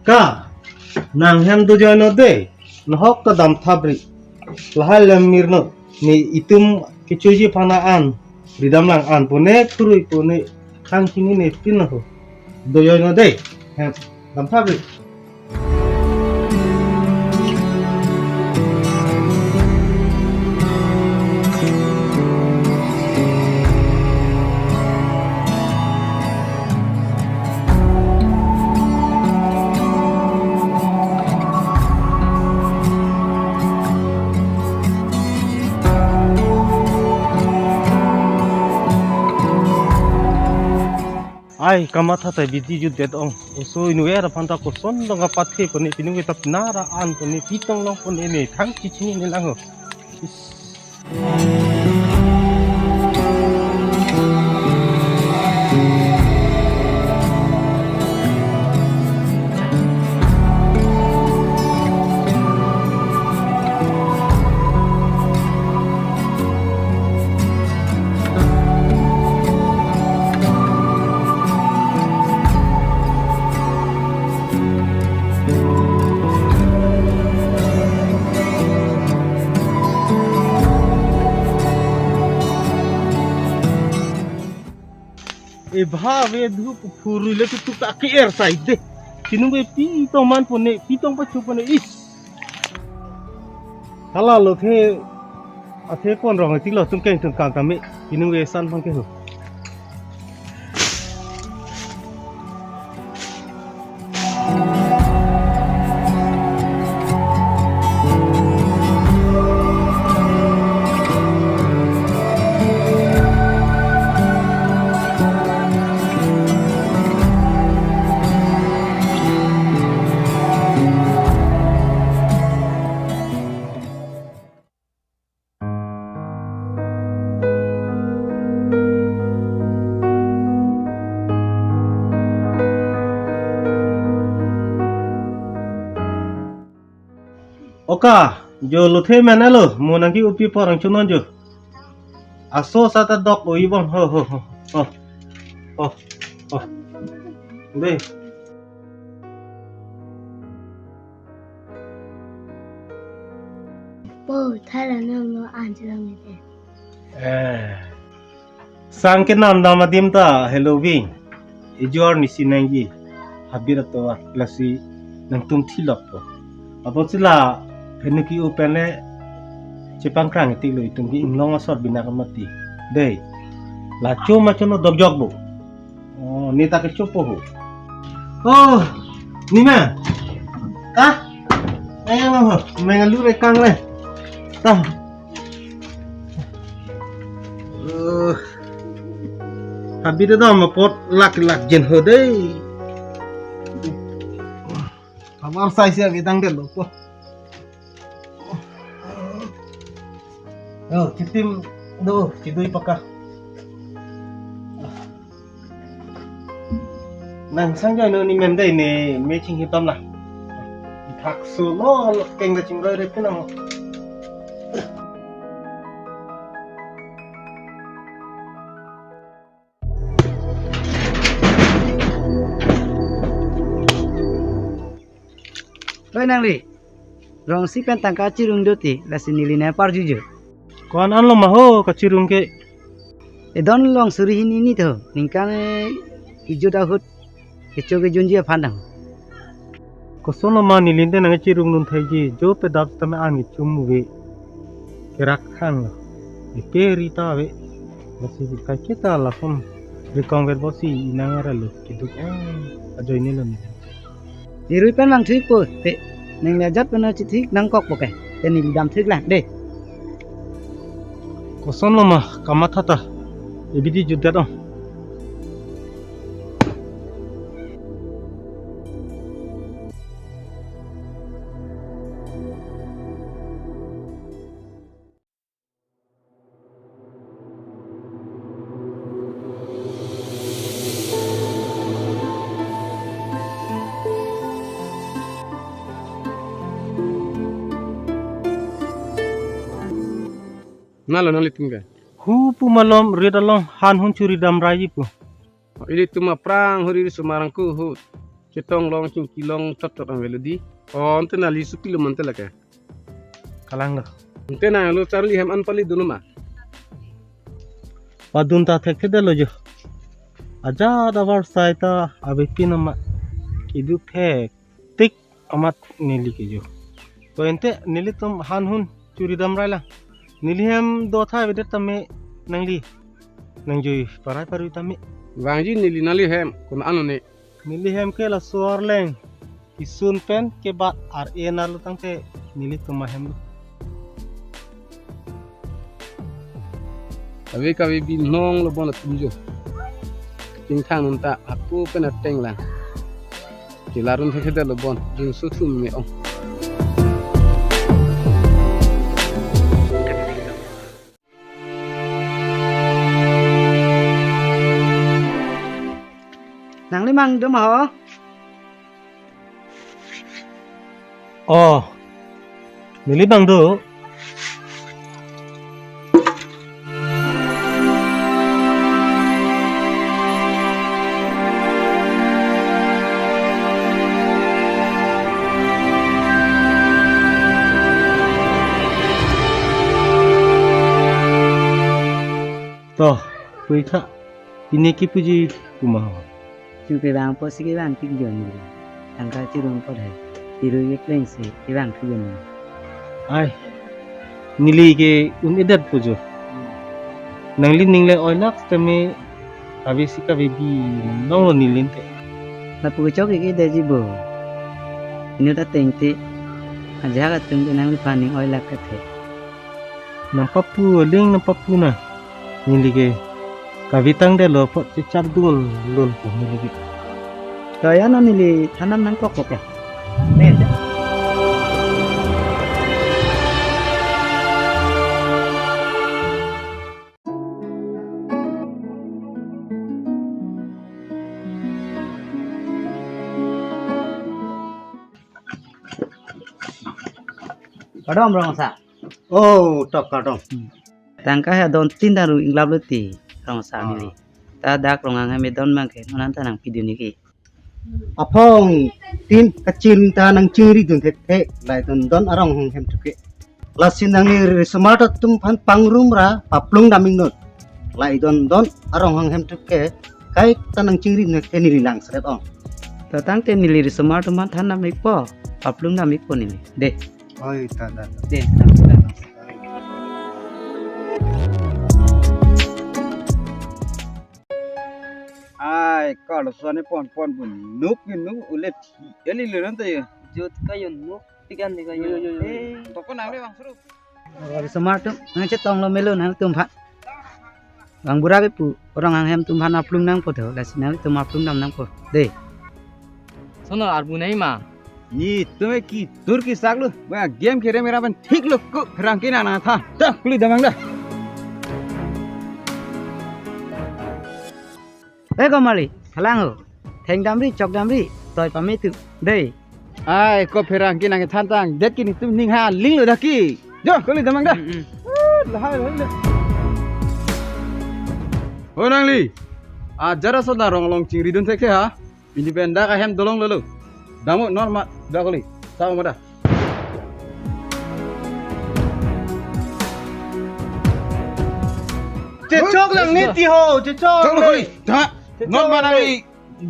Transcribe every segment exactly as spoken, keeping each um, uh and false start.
Ka, nang hem dojoino de, nahok ta damthapri. Lahai lem mirno, ne itum kechoji aphan an, ridamlang an pone, khurui pone, kangchinine pin ho. Dojoino de, hem, damthapri. Ai, kamatha ta bidi jutdet ong. Oso inutvet aphan ta koson dong kapathe pone, pini ke ta pinara an pone, pitong long pone ne thang chichini ne lang ho. Is. E bha ave dhup phurui le tuktuk ta ke-er sai de. Chinung ve pitong man pone, pitong pachu pone, is. Hala lothe, athe pon rong tiklo tum keng tum kang kami. Chinung ve san pon ke ho. Oka, jo lothe menelo, mo nangke-upi porang chunon jo. Aso sata dok oi bong, ho, ho, ho, ho, ho, ho. De. Po, thala nang no anjlang ite. Eh. Sang kenam dam adim ta Halloween. Ejor ni si nangji. Habit atovar lasi nangtum thilok po. Apotsi la pheniki upene chepangkrang itik lo itum ke inglong asor bina kamati. Dei. Lacho machono dokjok bo. Oh, ne ta kechopo ho. Oh, ne ma. Ka? Ayang ho, mengalu rekang le. Ta. Eh, habit ta dam apot lak lak jen ho dei. Kabar sai sia bidang delo po. Yo, chitim do, chidui paka. Nang sang jai no ne mem dei ne me chinghi tom na. Thak so lo keng da chingroi re pinang. Oi nangli, rong isi pen tangka chirung do ti, lasi neli ne parjuju. Ko-an anlo ma ho kachirung ke? Edon long suri hini ni tho, ningkan, eh, ijut ahut, kecho kejunji aphan dang. Koson lo ma neli te nangchirung dun thaiji, jo pedap tame an kechum ave. Kerak khang lo. Ipe rita ave. Lasi kaiketa lason rikong ver bosi inang ara lo keduk, eh, ajoine lo ni. Irui pen mang thik po te. Neng le ajat pen chithik nangkok po ke. Te neli dam thik lang de. Koson lo ma kamatha ta. Ibidi jutdet ong. Nalo nanglitum ke? Hu pu malom rit along han hon churi dam raji pu. Ilitum aphrang huri ri sumar angku hu. Chetong long, chingki long, chot chot ang velo di. O, ante nangli supi lo mante lake. Kalang lo. Ante nangli Charlie hem an pali dun ma? Padun ta thekthedetlo jo. Ajat abar sai ta avepin amat kedo thektik amat neli ke jo. To ante nelitum han hon churi dam rai lang. Neli hem do tha avedet tame nangli nangjui parai parui tame. Vangji neli nangli hem kun ano ne. Neli hem ke laso arleng isun pen kebat ar-e nalo tangte nelitum ahem lo. Kave kave binong lo bon atum jo. Tingthang nonta aku pen ateng lang. Kelarun thekthedetlo bon jingso thum me ong. Nangli mang dum ho? Oh, neli mang do. To, puitha, pini kipuji kuma ho. Chupe bang po sigi bang tik jon ni. Tangka chirung po dai. Tiru ye pleng si, ibang thu jon ni. Ai, neli ke un-edet pu jo. Nangli ning le oilak tame kave si kave binong lo neli ante. Lapu kechok ke ke daji bo. Inut ateng te. Ajahak atum ke nangliphan ning oilak kethe. Nangpapu aling nangpapu na. Neli ke kave tangdetlo apot chechap dul dul pu neli ke. Kaya na neli thanam nangkok kok ya. Ne. Kardom rong asar. Oh, tok kardom. Hmm. Tangka he adon tin daru inglap lo ti rong asar. Ah. Neli. Ta dak rong anghe me don bang ke non anta nangpi dun neli ke. Aphong tin kachiri ta nangchiri dun thekthe, lai don don arong hong hem thuke. Lasi nangli risomar atum aphan pangrum ra paplung dam iknon. Lai don don arong hong hem thuke, kaita nangchiri dun thekthe neli lang seret ong. Ta tangte neli risomar atum aphan than dam ikpo, paplung dam ikpo neli. De. Oi, ta, ta, ta. De, ta, ta, ta. Ai, kalo sone pon pon bun nuk ni nuk ulet eli leran ta ya. Jut kayo nuk pikan di kayo. Yo, yo, yo, yo. Eh. Toko nang le bang seru. Risomar atum nangchetong lo melo nangtum aphan. Bang bura ke pu, rong anghe atum aphan aplung nangpo tho, lasi nangtum aplung dam nangpo. De. Sono arbu nai ma. Netum ke kitur kisak lo. Ba game khere mera ban thik lo ko rang ke nang tha. Dak kuli damang dah. Eh, Komali, halang ho. Theng damri, chok damri, toi pame tu. Dei. Ai, ko pherang ke nangthan tangdet ke netum ning ha ling lo dak ke. Jo, kuli damang dah. Mm, mm. Uh, lahai, lahai, lahai. O nangli. Ajat ason arong along chingri dun thekthe ha. Pini pen dak ahem dolong lolo. Damu non ma dak kuli. Sao ma dah. Chechok lang ni ti ho, chechok. Chok lang ni. Dah. Chechok non ma lang ni. Nangli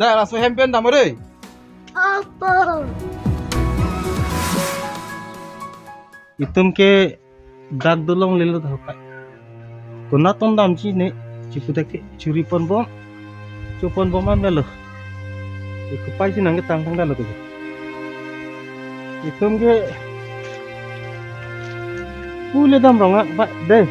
dak laso hem pen damu dei. Apa? Itum ke dak dolong lelo dah pai. Konat ton damji ne, chipu dak ke churi pon bom, cho pon bom an lelo. Iku pai si nang ketang tang lelo tu. Itum ke pule dam rong a, ba, dei.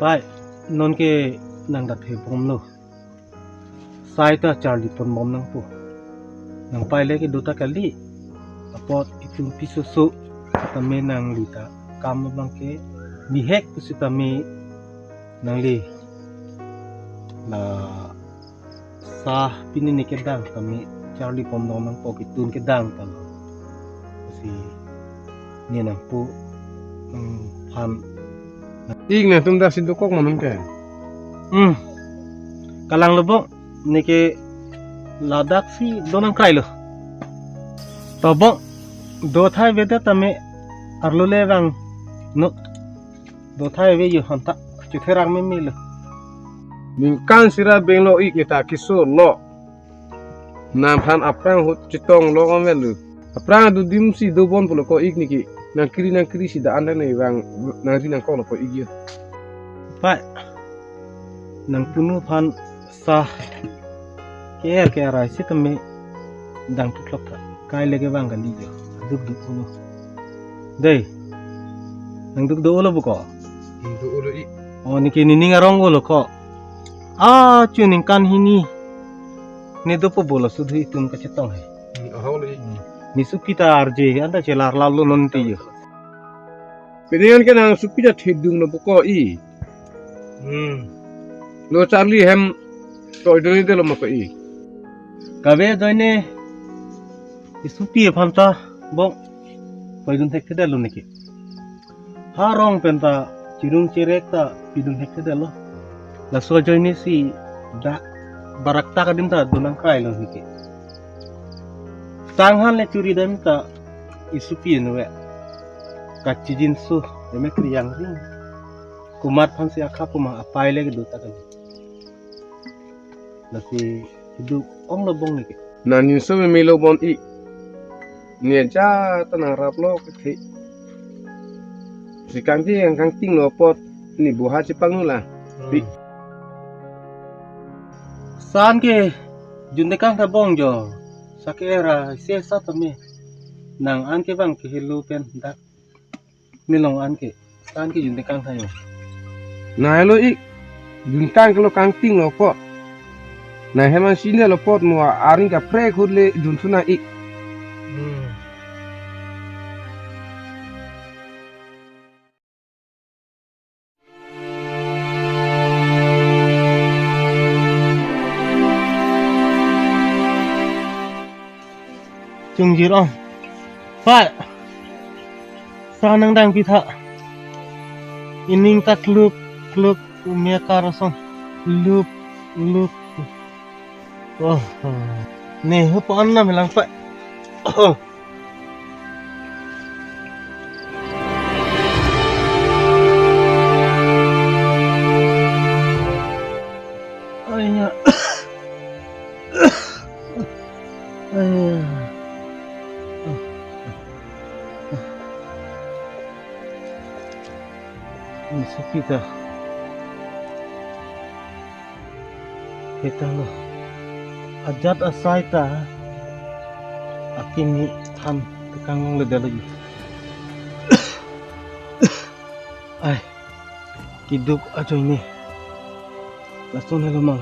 Pai, non ke nang dak he bomlo. Sai ta charli pon bom nangpo. Nang pai le kedo ta kali. Apot itum pisoso tame nangli ta kam abang ke bihek pusitame nangli la sah pini ne kedang tame charli pon dong nangpo, ketun kedang ta lo. Si ne nangpu nangphan. Ik nangtum dak si dokok ma nang ke? Hmm. Kalang lo bong, neke ladak si do nangkrai lo. To bong, do thai avedet tame arlo le vang no. Do thai ave yo hanta, chutherang meme lo. Ningkan sira benglo ik ne ta keso lo. Nangphan aphrang ahut chetong lo kame lo. Aphrang adu adim si do bon pulo ko ik neke. Nangkiri nangkiri si da-an ne vang nangri nangkok lo ko ik yo. Pai. Nangpunu aphan sa ke-er ke-arai sitame dang tuklok tha. Kai leke vang kali yo. Duk duk ulo. Dei. Nangduk do ulo bong ko? Duk ulo ik. Oh, neke nening arong ulo ko. Ah, chu ningkan hini. Ne dopo bolo sudhu itum kachetong he. Hmm, ahok lo ik. Ne supi ta arje, anta chelar lalo non ti yo. Pini an ke nang supi ta thedung lo bong ko ik. Hmm. Lo charli hem toidun-i det lo ma ko ik. Kave ajoine isupi aphan ta bong toidun thekthedet lo neke. Ha rong pen ta chirung chirek ta pidun thekthedet lo. Laso ajoine si dak barakta adim ta do nangkrai lo neke. Sanghan le churi dam ta isupi anu ve. Kachijinso emek riyang ring. Komat aphan si akha puma apai le kedo ta kan. Lasi keduk ong lo bong neke. Nang ninso meme lo bon ik. Ne ja ta nangrap lo kethe. Si kangti yang kangting lo apot ne buha chepanglo la. Hmm. Pi. San ke jun tekang ta bong jo. Sa ke-er ase sat tame. Nang an ke bang kehelo pen dak. Ne long an ke, an ke jun tekang tha yo. Nai lo ik, jun tekang ke lo kangting lo apot. Nai hem an sine lo apot mo aring kaprek ahut le dun thu nang ik. Hmm. Chungjir ong. Pai. Sa nangdang pitha. Ining ta kluk kluk umia karosong. Luk luk. Oh. Ne hupo an nam hilang pai. Oh. Aya. Aya. Ini sepi ta. Kita lo. Ajat asai ta. Akimi than tekang longle dalo. Ai. Keduk ajoine. Lason helo malo.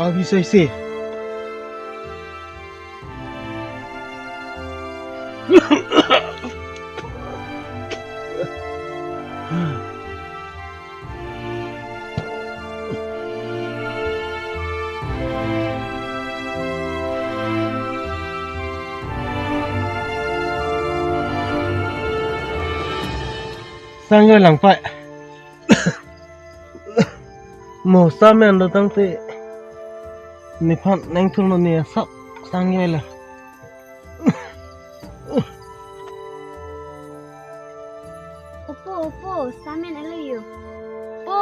Abi sai se. Sang joi lang pai. Mo samen do tangte. Nephan nangthurno ne asap sang joi la. Opo, opo, samen elo yo. Po.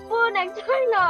Po, nang choi lo.